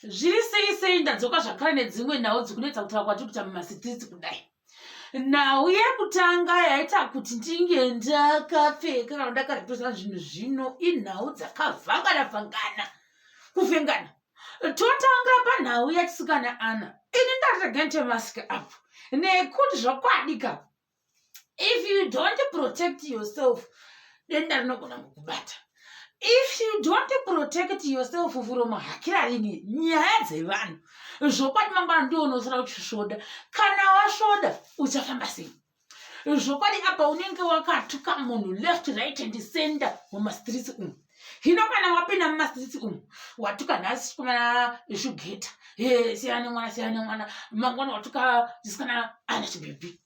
Zviri sei sei ndadzoka zvakare nedzimwe nhau dzikunetsa kutaura kwatiri kuita mumasitritsi kudai. Nhau yekutanga yaita kuti ndinge ndakapfeka kana ndakarepresenta zvinhu zvino inhau dzakavhangana vhangana kuvhengana. Totanga panhau yachisikana Ana. Ini ndati regai ndite mask up nekuti zvokwadi ka if you don't protect yourself denda rinogona kukubata if you don't protect yourself from hakirarini nyaya dzevanhu zvokwadi mangwana ndiwo unosara uchisvoda kana wasvoda uchafamba sei zvokwadi apa unenge wakatuka munhu left right and center mumastreets umu hino kana wapinda mumastreets umu watuka nhasi chikomana shugeta siyana nemwana siyana nemwana mangwana watuka chisikana ana chibhebhi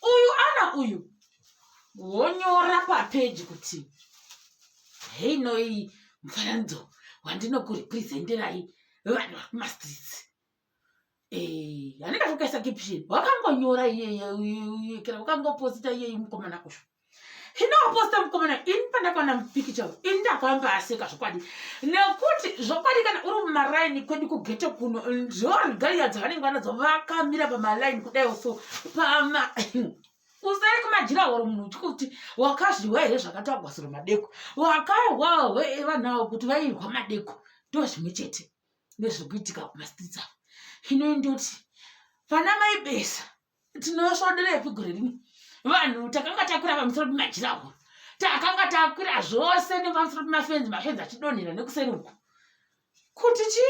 uyu ana uyu wonyora papeji kuti heinoi mufananidzo wandinokurepresenterai vanhu vari kumastreets eh, anenge achikukaisa caption wakangonyora iyeye kana wakangoposita iyeyi mukomana uyu hino waposta mukomana ini pandakaona mupikicha ini ndakamba aseka zvokwadi nekuti zvokwadi kana uri mumaraini kwedu kugeto kuno ndorigariya dzavanenge vanadzo vakamira pamalaini kudai so pama usari kumajira horo munhu uti kuti wakazviwa here zvakatagwa zuro madeko wakarwa vanhu avo kuti vairwa madeko ndo zvimwe chete nezvekuitika kumastreets avo hino ndoti vana maibesa tinosvoderepi gore rino vanhu takanga takwira pamusoro pemajirawo takanga takwira zvose nepamusoro pemafenzi mafenzi achidonhera nekuseri uku kuti chi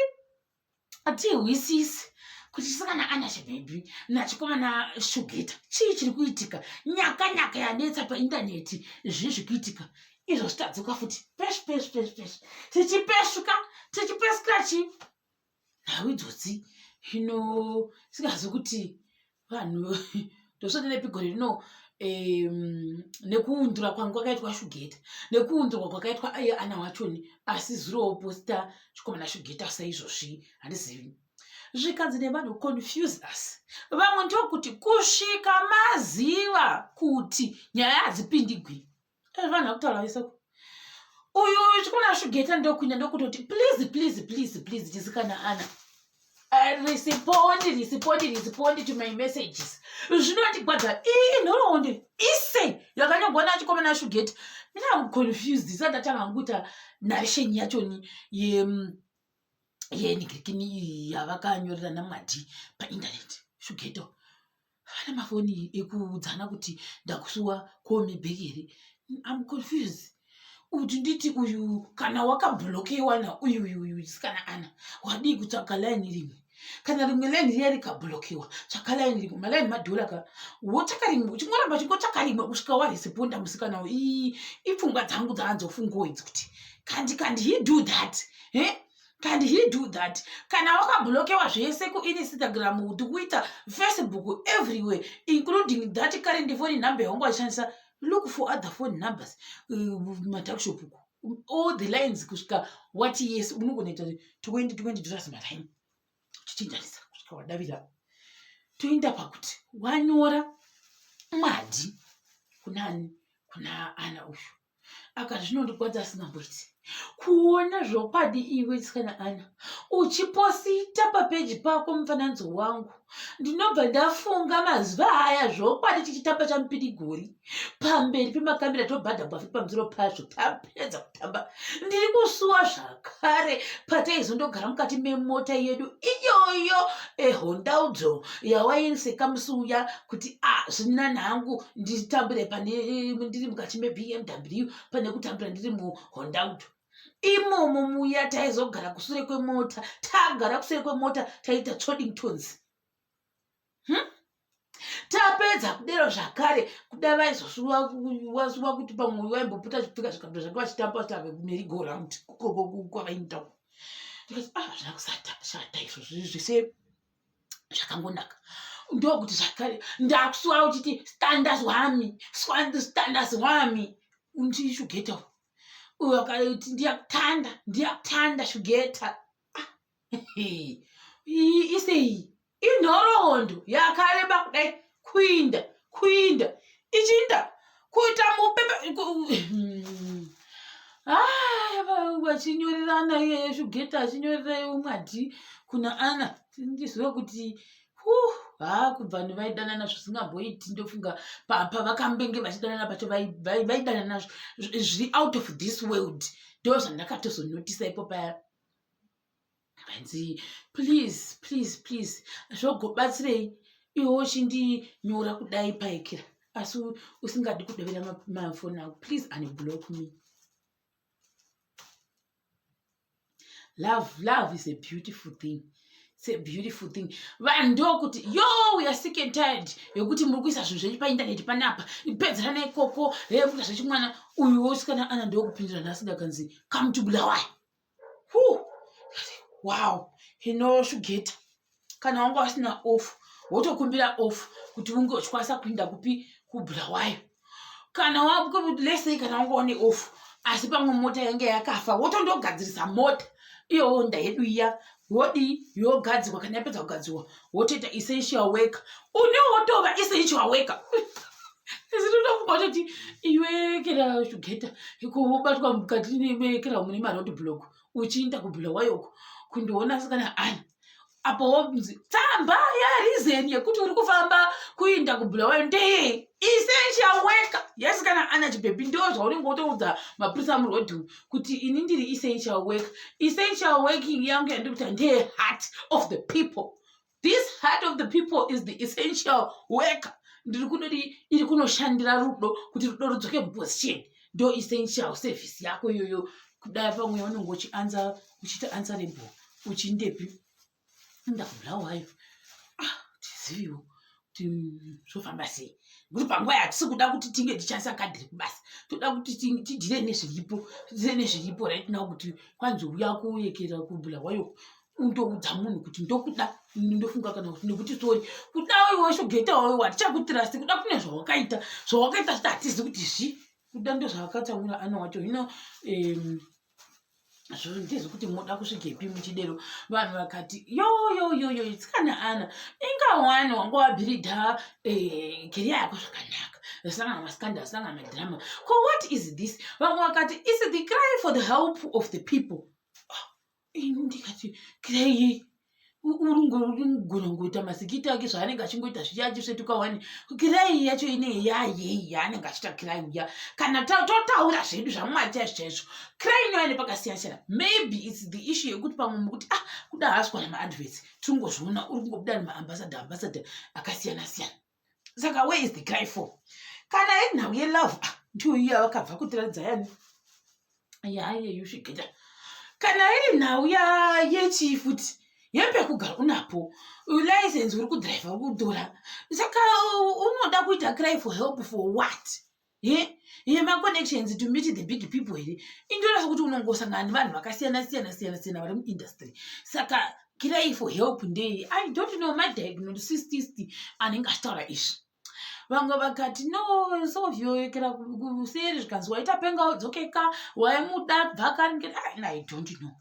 tihwisise kuti chisikana ana chibhebhi nachikomana shugeta chii chiri kuitika nyaka nyaka yanetsa paindaneti zvii zviri kuitika izvo zvitadzoka futi pesh pesh pesh pesh tichipeshuka tichipesukira chii nhau idzodzi hino singazi kuti vanhu ndosvoderepi gore rino nekuundura kwangu kwakaitwa shugeta nekuundurwa kwakaitwa aiye ana wachoni asi zuro woposta chikomana shugeta saizvozvi handizivi zvikanzi nevanhu confuse us vamwe ndokuti kusvika maziva kuti nyaya hadzipindigwi Eh, vanhu vakutaura vese uyu uyu chikona shugeta ndokunya ndokutoti please please please please chisikana ana eh, respond respond respond to my messages zvinondigwadza iyi nhoroondo ise yakanyorwa nachikomana shugeta mina am confused isati ndatanga hangu kuita narration yachoni ye yenigirikini iyi yavakanyorera namwadi paindaneti shugeto havana mafoni ekuudzana kuti ndakusuwa call me back here am confused kuti nditi uyu kana wakablokewa na uyu uyu uyu sikana ana wadii kutsvaga line rimwe kana rimwe line riya rikablokewa tsvaka line rimwe maline madhura ka wotsvaka rimwe uchingoramba uchingotsvaka rimwe kusvika waresponda musikana uyu ipfungwa dzangu dzaanzofungawo idzi kuti kandi kandi he do that eh? Can he do that? Kana wakablokewa zvese kuInstagram, Twitter, Facebook, everywhere, including that current phone number yaunga wachishandisa, look for other phone numbers, matuckshop uko. All the lines kusvika wati yes, unogona kuita 20 20 dollars maline. Uchichinjanisa kusvika wadavira. Toenda pakuti wanyora mwadhi kunani kuna ana uyu. Akati zvinondigwadza asingamboiti kuona zvokwadi iwe sikana Ana uchiposita papeji pako mufananidzo wangu ndinobva ndafunga mazuva aya zvokwadi tichitamba chamupidigori pamberi pemakamera tobhadhagwa futi pamusoro pazvo tapedza kutamba ndiri kusuwa zvakare pataizondogara mukati memota yedu iyoyo ehondaudzo yawaiseka musi uya kuti a ah, zvinani hangu nditambire pane ndiri mukati mebmw pane kutambira ndiri muhondauto imomo muya taizogara kusure kwemota tagara kusure kwemota taita tsvodingtons hmm? tapedza kudero zvakare kuda vaizosuwa kuti pamwe vaimbopota chipfeka zvikabva zvake vachitamba vachitamba merry go round kwavainda ndikati ah zvina kusata shata izvo zvese zvakangonaka ndokuti zvakare ndakusuwa uchiti standas wami standas wami ndishugeta uyo akati ndiyakutanda ndiyakutanda shugeta ah, isei inhoroondo yakareba kudai kuinda kuinda ichinda kuita mupepe hmm. Ah, vachinyorerana iyeye shugeta achinyorera iwe mwadhi kuna ana ndizive kuti haa kubva vaidanana zvisingamboiti ndofunga pavakambenge vachidanana pacho vaidanana zviri out of this world ndo zvandakatozonotisa ipo paya hanzi please please please zvogobatsirei iwe uchindinyora kudai paikira asi usingadi kudavira mafoni ako please unblock me love love is a beautiful thing it's a beautiful thing vanhu ndokuti yo we are sick and tired yekuti muri kuisa zvinhu zvenyu paindaneti panapa pedzerana ikoko hekuita zvechimwana uyu wosikana ana ndokupindura nhasi ndakanzi come to bulawayo wow hino shugeta kana wanga wasina off wotokumbira off kuti unge uchikwanisa kuinda kupi kubulawayo kana lesei kana wanga une off asi pamwe mota yange yakafa wotondogadzirisa mota iyo honda yedu iya wodii yogadzirwa kana yapedza kugadzirwa wotoita essential worker une wotova essential worker zinotofunga kutoti iwe kera shugeta kubatwa mukati mekera mune maroad block uchiinda kubulawayo uko kundoona sikana ani apo wonzi tsamba yareason yekuti uri kufamba kuinda kubulawayo ndeyei essential worker yes kana ana chibhebhi ndo zvaunenge wotoudza mapurisa muroad kuti ini ndiri essential worker essential working yangu yandiri kuita ndeye heart of the people this heart of the people is the essential worker ndiri kunodi iri kunoshandira rudo kuti rudo rudzoke muposition ndo essential service yako iyoyo kudai pamwe yaunenge uchianza uchiita answerable uchindepi ndakubulawayo ah, tiziviwo kuti zvofamba sei nekuti panguva yatisi kuda kuti tinge tichandisa kadhi rekubasa toda kuti tidhire nezviripo tidhire nezviripo right now kuti kwanzi uya kuyekera kubulawayo undoudza munhu kuti ndokuda ndofunga kana kuti nekuti sori kuda iwe shogeta wawe watichakutirasti kuda kune zvawakaita zvawakaita zviti hatizi kuti zvi kuda ndozvaakatsamwira ana wacho hino um, ndezvekuti moda kusvikepi muchidero vanhu vakati yoyoyoyo tsikana ana inga wani wanga wabhiridha eh, keriya yako zvakanaka zvisangana maskanda zvisangana madrama ko what is this vamwe vakati is the cry for the help of the people ah, ini ndikati cry urungogona kungoita masikiti ake zvaanenge achingoita zviya achisvetuka wani kirai yacho inei yayei yaanenge achiita kirai uya kana totaura zvedu zvamwari chaizvo chaizvo kirai inoya nepakasiyana siyana maybe its the issue yekuti pamwe mukuti ah kuda haasi kuwana maadverts tingozviona uri kungobuda nemaambassador ambassador akasiyana siyana saka where is the cry for kana inhau yelove ah, ndiyo iya vakabva kutiratidza yani yaayeyushigeta kana iri nhau yechii futi yepekugara unapo license uri kudrive uri kutora saka unoda kuita cry for help for what ye yemaconnections to meet the big people here indoona sekuti unongosangana nevanhu vakasiyana siyana siyana siyana vari muindustry saka cry for help ndei i don't know madiagnosistist anenge achitaura izvi vamwe vakati no sovyoekera kuseri zvikanzi waita penga wodzokeka waimuda bvaka i don't know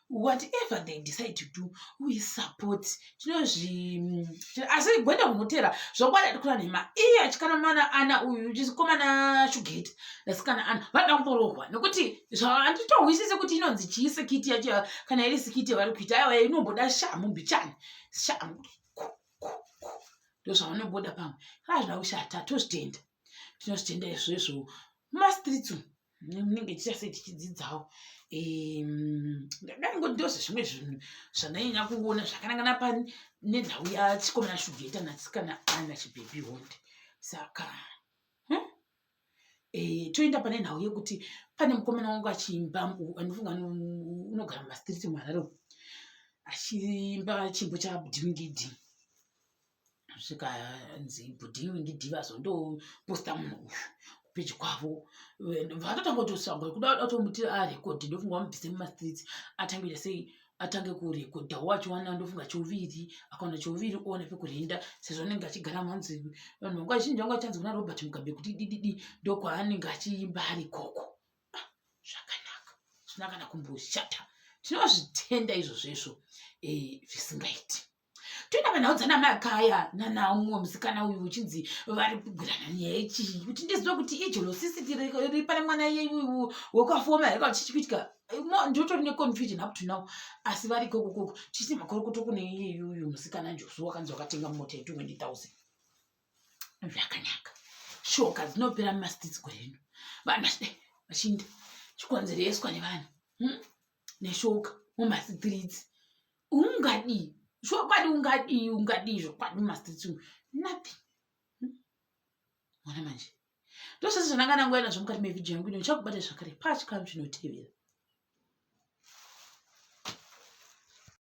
whatever they decide to do we support tinozvi asi gwenda kunotera zvokwadi atikura nhema iye achikanamana ana uyu chikomana shugeti asikana ana vanoda kumborohwa nekuti handitohwisisi kuti inonzi chii sikiti yacho kana iri sikiti yavari kuita aiwa inomboda shamu mbichani shamu ndozvavanoboda pamwe hazvina kushata tozvitenda tinozvitenda izvozvo mumastreets umu munenge ticha sei tichidzidzawo ndangoti ndozvezvimwe zvinhu zvandanyanya kuona zvakanangana pa nenhau yachikomana shugeta nasikana ana chibhebhi honde saka Eh, toenda pane nhau yekuti pane mukomana wangu achiimba anofunga unogara mumastreet muharare achiimba chimbo chabudimingidi zvikanzi bhudhi vazondoposta munhu uyu kupeji kwavo vatotanga kutosangwa kuda kuda kutomuti arekodhi ndofunga vamubvise mumastreets atange kuita sei atange kurekodha wo achiwana ndofunga chouviri akawana chouviri oona pekurenda sezvo anenge achigara manzi vanhu vanga vazhinji vanga vachanzi kuna robert mugabe kuti dididi ndokwaanenge achiimba ari ikoko ah, zvakanaka zvisina kana kumboshata tinozvitenda izvozvo izvo eh, zvisingaiti. Toenda panhau dzana Makaya nana umwe musikana uyu uchinzi vari kugwirana nyaya yechii, kuti ndizive kuti ijelosisiti riri pane mwana iyeyu wekwafoma here kana chichikuitika. Ndotori neconfusion up to now, asi vari ikoko koko tichiti makorokoto kune iyeyuyu musikana Njosu wakanzi wakatenga mota ye20 000. Zvakanaka, shoka dzinopera mumastreets gore rino, vanhu vachidai vachiinda chikonzereswa nevanhu Neshoka mumastreets ungadii zvokwadi, ungadii, ungadii zvokwadi mumastreets umu? Nothing. Mona manje, ndozvese zvandanga nanguya nazvo mukati mevhidhiyo yangu ino. Ndichakubata zvakare pachikamu chinotevera.